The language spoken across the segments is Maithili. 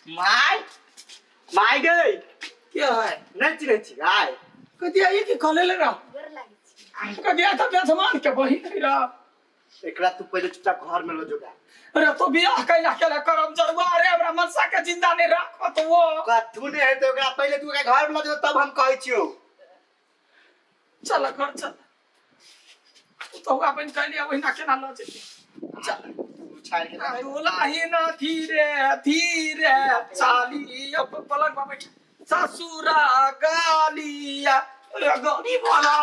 माय माय गई के है नहीं चिन्है छी आय कदिया ई की कह लेले रह कदिया तऽ बेजमान के बहिन है रह एकरा तू पहिले चुपचाप घर में लो जोगा अरे तो बियाह कैला केला करम जरुआ अरे हमरा मनसा के जिंदा नहीं राखत वो कथू नहीं हेतै ओकरा पहिले तू ओकरा घर में लो जो तब हम कहै छियौ चल घर चल तू तो अपन कहलिया ओहिना केना लऽ जेतै चल तू छाड़ि के रख। दुलाही ना धीरे धीरे चाली अब पलंग पर बैठ ससुरा गालिया रे गाली वाला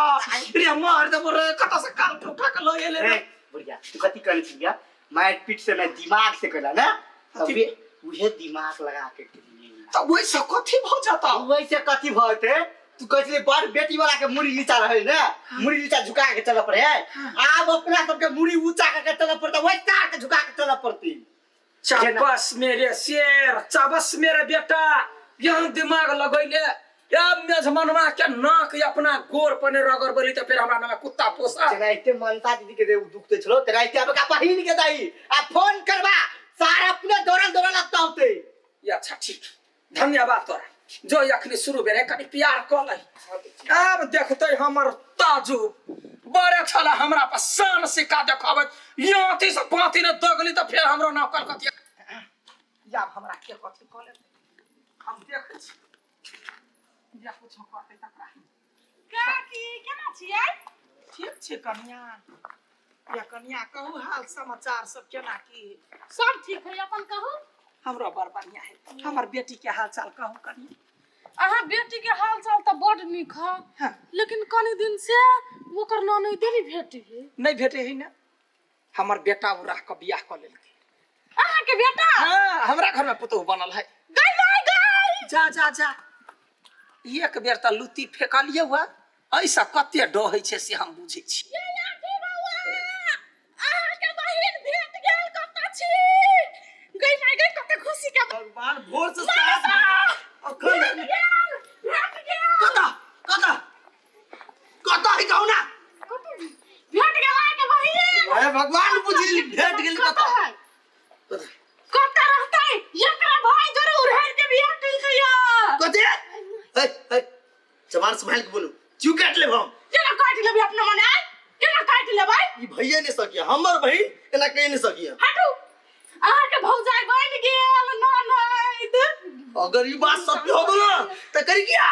रे मार दे रे कत से काल के उठा के लऽ एले रे रे बुढ़िया तू कथी कहै छी या मारि पीट से मैं दिमाग से कहला ना तब कथी? उहे दिमाग लगा के केलियै तऽ ओहिसँ कथी भऽ जाता वैसे कथी भऽ जेतै तू कहै छली बड़ बेटी वाला के मुड़ी नीचा रहे ने मुड़ी नीचा झुका के चलऽ पड़े आब अपना सबके मुड़ी ऊंचा करके चलऽ पड़तै वही तार के झुका के चलऽ पड़तै चाबस मेरे शेर चाबस मेरे बेटा यहाँ दिमाग लगैले या मेजमनवा के नाक अपना गोर पर ने रगड़ बली तऽ फेर हमरा नाम कुत्ता पोसा तेनाहिते मनता दीदी के दुख दै छलो तेनाहिते आब का बहिन के दही आ फोन करबा सारा अपने दौड़ल दौड़ल लगता होते ये अच्छा ठीक धन्यवाद तोरा जो अखनी शुरू भेल कनि प्यार कऽ लही आब देखते हमर ताजू बड़े छला हमरा पर शान सिक्का देखाबैत याथी से पाथी ने दगली तऽ फेर हमरो नाम कलकतिया आब हमरा के कथी कऽ लेतै हम देखै छी जे कुछो करतै तकरा काकी केना छियै ठीक छै कनिया या कनिया कहू हाल समाचार सब केना की सब ठीक है अपन कहू हमरो बड़ बढ़िया है हमर बेटी के हाल चाल कहू कनिया अहाँ बेटी के हाल चाल तऽ बड नीक है हाँ। लेकिन कनी दिन से ओकर ननैदे नहि भेटे है नहीं भेटे है ना हमर बेटा उड़ा के बियाह कऽ लेलकै अहाँ के बेटा हाँ हमरा घर में पुतोहु बनल है गई माय गई जा जा जा एक बेर तऽ लुत्ती फेकलियै हुआ ऐसा कते डहै छै से हम बुझै छी ये आंटी बौआ अहाँ के बहिन भेट गेल कतऽ छी गई माय गई कते खुशी के भगवान भोर से सात अखन भेट गेल भेट गेल कतऽ कतऽ कतऽ है कहू ना भेट गेल अहाँ के बहिन हे भगवान बुझी भेट गेल कतऽ कतऽ है कतऽ रहतै एकरा भाई जरूर हेर के बियाह केलकै या कथी हे हे जबान संभाल के बोलू क्यों काट लेब हम केना काटि लेबै अपना मने आय केना काटि लेबै ई भैया नहीं सकिया हमर बहिन एना कहि नहीं सकिया हटू अहाँके भौजाई बनि गेल ननैद अगर ई बात सत्य हो ना त करी क्या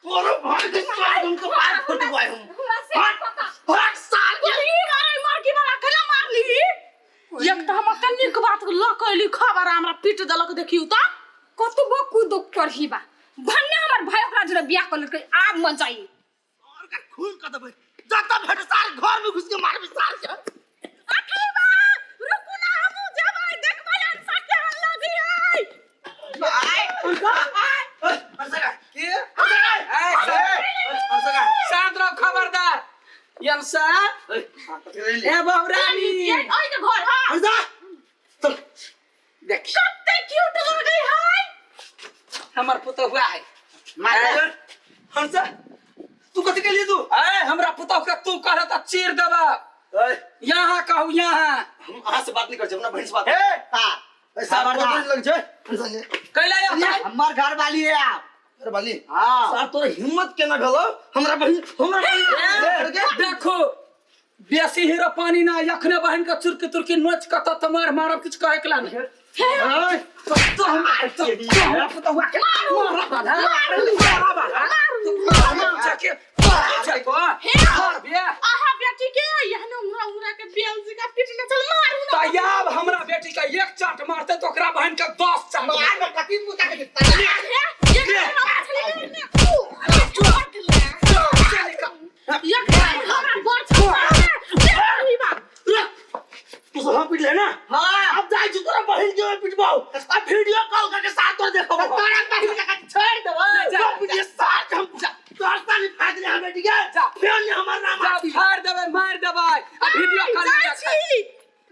तोरो भाई के साथ हमको पार फोड़ देबो हम हमरा से हट पता हट साल के ई मारे मरकी वाला केना मारली एक तऽ हम कनिक बात लऽ कऽ एली खबर हमरा पीट देलक देखियौ तऽ कतबो कूदो करही बा भन्ने हमर भाई ओकरा जोरे बियाह कर लेलकै आब मजा आई और का खून कर देबै जतऽ भेट सार घर में घुस के मारबे सार के अखी बा रुकू ना हमहूँ जेबै देखबै अंसा केहन लगै है के शांत रहो खबरदार यमसा ए बहुरानी ओहि के घर हा देखी कते क्यूट लगै है हमर पुतोह हुआ है हंसा तू कथी के लिए तू ए हमरा पुतोह के तू कह त चीर देबा ए, यहाँ कहू यहाँ हम अहाँ से बात नहीं कर अपना बहन से बात ए हां ऐसा खबरदार। लग जाए हंसा ने कैला या हमर घर वाली है आप अरे बाली हाँ सार तोरा हिम्मत केना भेलो हमरा बहन हमरा बहन देखो बेसी हीरो पानी ना यखने बहन के चुरकी तुरकी नोच के त मार मारब किछु कहे के ला नहीं तो तो हम तो तो हमरा पुतहुआ के मारब बाधा मारब बाधा मारब जाके जाके मार बे अहाँ बेटी के एहने उंगरा उंगरा के बेल जी का पीटने चल मारू ना तैयाब हमरा बेटी का एक चाट मारते तो ओकरा बहन के 10 चाट मार में कथी मुता के हे, एक हमरा छली ने एक हमरा गोर छली बा तू सब हम पीट ले ना हां अब जाई छी तोरा बहन के मैं पिटबाऊ अब वीडियो कॉल करके साथ तोरा देखबो तोरा बहिन के कथी छोड़ देबो जा, वीडियो साथ हम तोर साली फाड़ दे हम बेटी के जा। फिर ने हमर नाम जा आती फाड़ देबै मार देबै आ वीडियो कॉल जाइ छी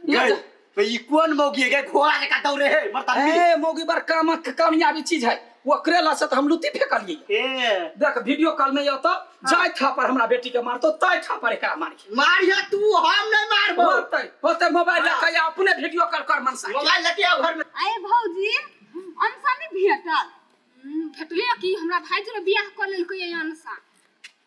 देख ई कोन मौगी है घोड़ा जका दौड़े है मरता ए मौगी बर कामक कामयाबी चीज है ओकरे ला से तऽ हम लुत्ती फेकलियै। ए। देख, वीडियो कॉल में यऽ तऽ जाय थापर हमरा बेटी के मारतो ताय थापर एकरा मारी। मारिया तू, हम नहीं मारबो। होतै होतै, मोबाइल लऽ के अपने वीडियो कॉल कर मनसा। मोबाइल लेके आओ घर में। आए भौजी, अनसा नहीं भेटल? भेटले कि हमरा भाई जोरे बियाह कऽ लेलकै ये अनसा।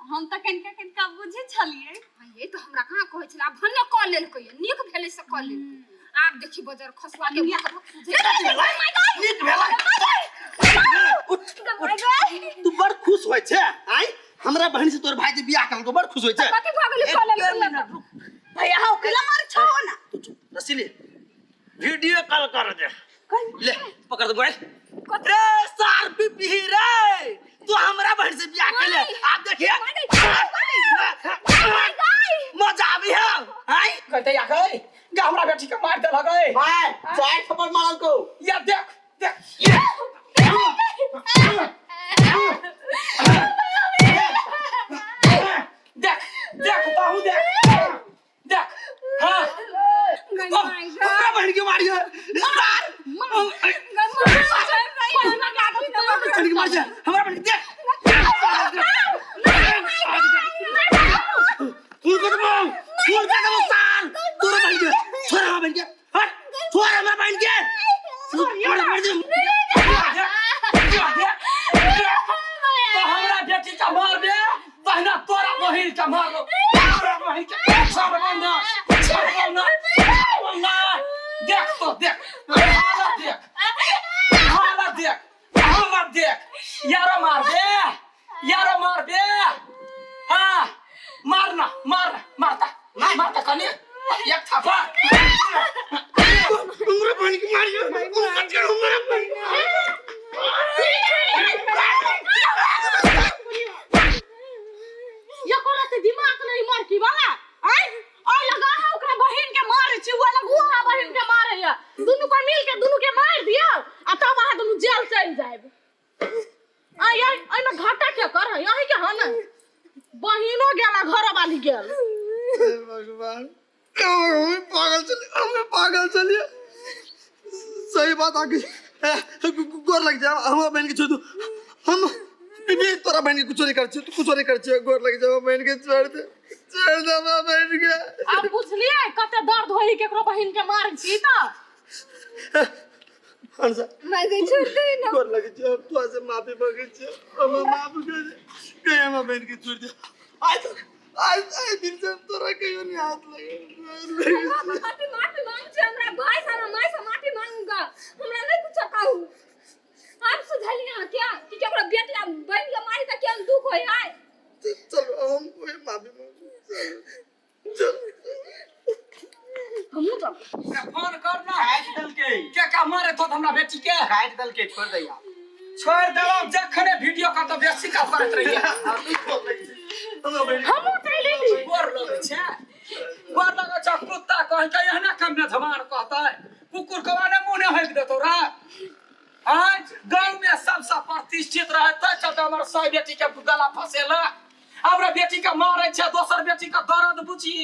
हम तऽ कनिका कनिका बुझै छलियै। ये तो हमरा कहाँ कहै छलै, आब भने कऽ लेलकै ये, नीक भेलै से कऽ लेलकै। आब देखी बजर खसुआ के भक भक सुझै। नीक भेलै। उठ उठ, तू बड़ खुश होइ छै आइ। हमरा बहन से तोर भाई जे बियाह केलको, बड़ खुश होइ छै। कथी भऽ गेलै कऽ लेलकै तऽ? भैया हौ केला मार छौ ना? तू चुप रसीली, वीडियो कॉल कर दे। ले पकड़ दे मोबाइल। रे सार पीपी रे, तू हमरा बहन से बियाह केले, आब देखिए मजा आबी है आइ। कहते या गई गे, हमरा बेटी के मार देलक गई। भाई, चार थप्पड़ मारल को। या देख देख, देख देख, ताहू देख देख। हाँ, हमरा बहन के मारियो सार, बहन के मारियो, हमरा बहन के देख। तू कदमो तू कदमो सार, तोरा बहन के छोड़, हमरा बहन के हट, छोड़ हमरा बहन के, छोड़ बहन के। देख देख, तो हमरा बेटी के मार दे तहिना तोरा बहिन के मारलो। तोरा बहिन के छोड़बौ ना, छोड़बौ ना, छोड़बौ ना। देख तो देख, हालत देख, हालत देख, हालत देख। यारो मार दे, यारो मार दे। हाँ, मारना मारना, मारता मारता कनी एक थापा। हमरा बहन के मारियो, हमरा बहन के। ये कोरा ते दिमाग नहीं मरकी वाला आय ओय लगा है, ओकरा बहिन के मारे छी, वो लग वो बहिन के मारे है। दुनू को मिल के दुनू के मार दियो आ तब अहाँ दुनू जेल चल जाएब। आय आय, ओय में घाटा के कर है यही के हन, बहिनो गेला, घर वाली गेल। हे भगवान, हम पागल चलिए, हम पागल चलिए। सही बात आ गई। गोर लग जाए, हम बहन के छोड़ दू। हम बीबी तोरा बहन के कुछ नहीं कर छी, तू कुछ नहीं कर छी। गोर लग जाए, बहन के छोड़ दे, छोड़ दे हमरा बहन के। आब बुझलिए कते दर्द होई केकरो बहिन के मारे छी त? हंसा मैं गई, छोड़ दे ना। गोर लग जाए, तू से माफी मांगे छी, हम माफ कर दे। कहीं हम बहन के छोड़ दे। आज आज आज दिन से तोरा कहियो नहीं हाथ लगे। हमरा माफी माफी मांग छै, हमरा भाई से, हमरा माय से माफी मांगूंगा। हमरा नहीं कुछ कहू। आप सुझलिए क्या कि केकरो बेटी आ बहन के मारी त केहन दुख होय है? चलो, हम कोई माफी मांगू, चल चल। हमहूँ तो फोन कर ना। काट दलके। के का मारे तो हमरा बेटी के? काट दलके, छोड़ दे यार। छोड़ देलौ, जखने वीडियो का तो बेसी का करैत रहिए। हमहूँ चलि एली। गोर लगै छै, गोर लगै छै। कुत्ता कहि के एहना कम ने जबान कहतै, कुकुर कवा ने मुँह ने हकि देतौ रे। आँय, गाँव में सबसँ प्रतिष्ठित रहै तै चलते हमर सौ बेटी के गला फसेला, हमरा बेटी के मारै छै। दोसर बेटी के दर्द बुझी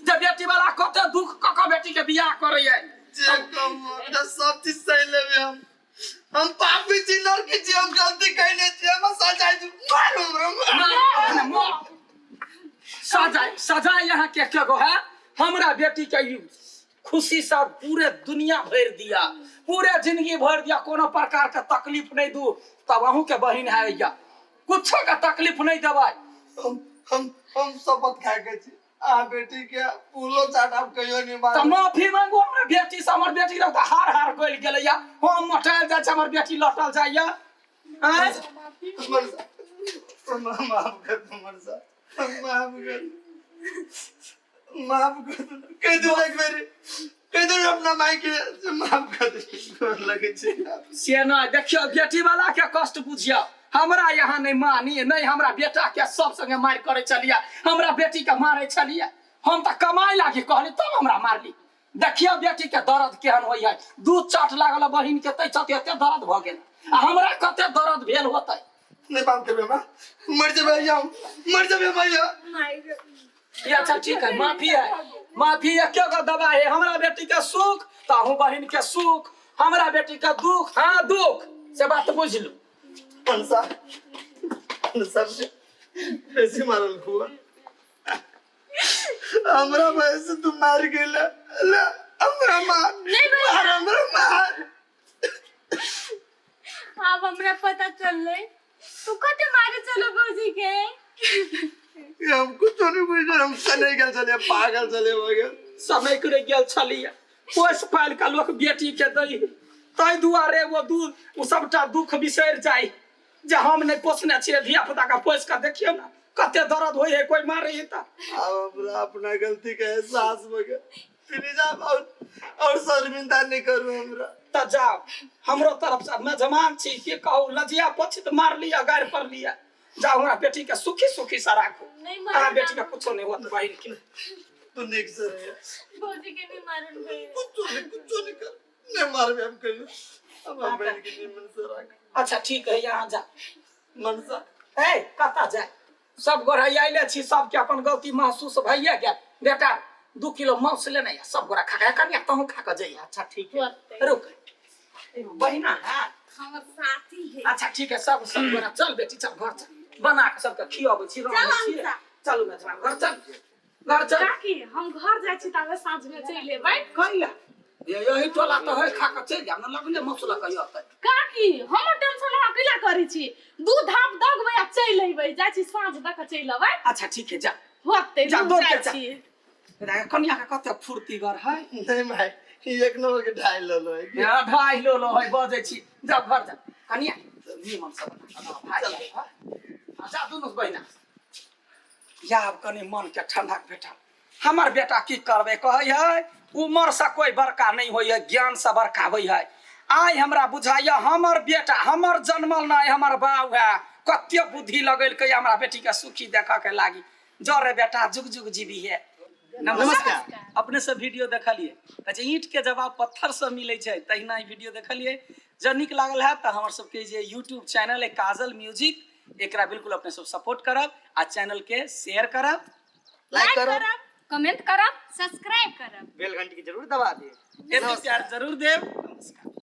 जे बेटी वाला कते दुख कऽ कऽ बेटी के बियाह करैया। जे कहू, सब चीज सही लेबे। हम पापी छी, नरकी छी, हम गलती कैने छी, हम सजाय दू, मारू हमरा, मारू। सजाय सजाय यहाँ के के गो है? हमरा बेटी के ई खुशी से पूरे दुनिया भर दिया, पूरे जिंदगी भर दिया, कोनो प्रकार के तकलीफ नहीं दू। तब अहूँ के बहिन है या कुछो के तकलीफ नहीं देबै। हम शपथ खा के छी, आ बेटी के फूलो चाट आप कहियो नहीं तऽ मार। माफी मांगू हमरा बेटी से। हमर बेटी के तऽ हार हार गलि गेलैया, हम मोटायल जाइ छै, हमर बेटी लटल जाइया। आँय? हमर हमरा माफ कर दो, मनसा, हम माफ कर, माफ कर दो। कह दो एक बेरी, कह दो अपना माई के से माफ कर दे, गोर लगे छै। से नहि, देखियौ, बेटी वाला के कष्ट बुझियौ। हमरा यहाँ नहि मानी नहि, हमरा बेटा के सब संगे मारि करै छलियै, हमरा बेटी के मारै छलियै। हम तऽ कमाइ लागी कहली तब हमरा मारली। देखियौ बेटी के दर्द केहन होइ है। दू चोट लागल बहिन के तै चलते एते दर्द भऽ गेल आ हमरा कते दर्द भेल होतै। नहीं माफ करबे हमरा, मर जेबै भैया, हम मर जेबै भैया। ये अच्छा ठीक है, माफी है, माफी है। क्यों का दवा है? हमरा बेटी के सुख तऽ अहूँ बहिन के सुख, हमरा बेटी के दुख हाँ दुख, से बात बुझलू। मनसा सबसे बेसी मारल खुआ हमरा वजह से तू मार गेला ला हमरा मार नहीं भैया। मार हमरा मार। आब हमरा पता चललै तू कते मारे चलो भौजी के। ये हम कुछ नहीं बुझल, हम सने गेल छलियै, पागल छलियै भऽ गेल। समय करे गेल छलियै पोसि पालि कऽ लोक बेटी के दै ताहि दुआरे ओ दूध ओ सबटा दुख बिसरि जाइ जे हम नहि पोसने छियै धिया पुता के पोसि कऽ देखियौ ने कते दर्द होइ है कोई मारे है तऽ। आब हमरा अपना गलती के एहसास भऽ गेल। प्लीज आप और शर्मिंदा नहीं करू हमरा। तऽ जाओ हमरो तरफ से मेजमान छी की कहू लजिया पछित मार लिया गारि पर लिया। जाओ हमरा बेटी के सुखी सुखी से राखू। नहीं अहाँ मारब। बेटी के कुछो नहीं होत बहिन के। तू नीक से रह। भौजी के नहीं मारन भैया। कुछो नहीं कर, नहीं मारबे हम कहियो। हम बहन के निमन से राख। अच्छा ठीक है यहाँ जा मनसा ए कतऽ जाय सब गोरा आइले छी सबके अपन गलती महसूस भइए गेल। बेटा 2 किलो मांस लेने आ सब गोरा खा के कनिया तहूँ खा के जइहा। अच्छा ठीक है होतै। रुक बहिना है हमर साथी है। अच्छा ठीक है सब सब गोरा चल बेटी चल घर चल बना के सबके खियाबै छी चल रहै छी। अंशा। चलू मेजबान घर चल घर चल। काकी हम घर जाइ छी ताबे साँझ में चलि एबै। कैला यही टोला तऽ है खा के चलि जायब ने लगले मांस लऽ के अयतै। काकी हमर टेंशन अहाँ कैला करै छी? 2 धाप दगबै आ चलि एबै। जाइ छी साँझ दऽ के चलि एबै। अच्छा ठीक है जा होतै जा, हम दौड़ के जाइ जा। छी। कनिया के कते फुर्ती गर है। नहीं भाई एक नंबर के ढाई लो है। ढाई लो है बजै छी। जा घर जा कनिया निमन से बना भाई जा दुनू बहिना। याब कनि मन के ठंडा भेटल। हमर बेटा की करबै कहै है उमर से कोई बड़का नहीं होइ है ज्ञान से बड़का होइ है। आइ हमरा बुझाइया हमर बेटा हमर जन्मल नहीं हमर बाउ है कते बुद्धि लगेलकै हमरा बेटी के सुखी देखऽ के लागी। जरे बेटा जुग जुग जीवी है। नमस्कार अपने सब वीडियो देखलिए अच्छा ईंट के जवाब पत्थर से मिलै छै तहिना ई वीडियो देखलिए। जँ नीक लागल है तऽ हमर सबके जे यूट्यूब चैनल है काजल म्यूजिक एकरा बिल्कुल अपने सब सपोर्ट करब आ चैनल के शेयर करब, लाइक करब, कमेंट करब, सब्सक्राइब करब, बेल घंटी के जरूर दबा दिए। एते प्यार जरूर देब। नमस्कार।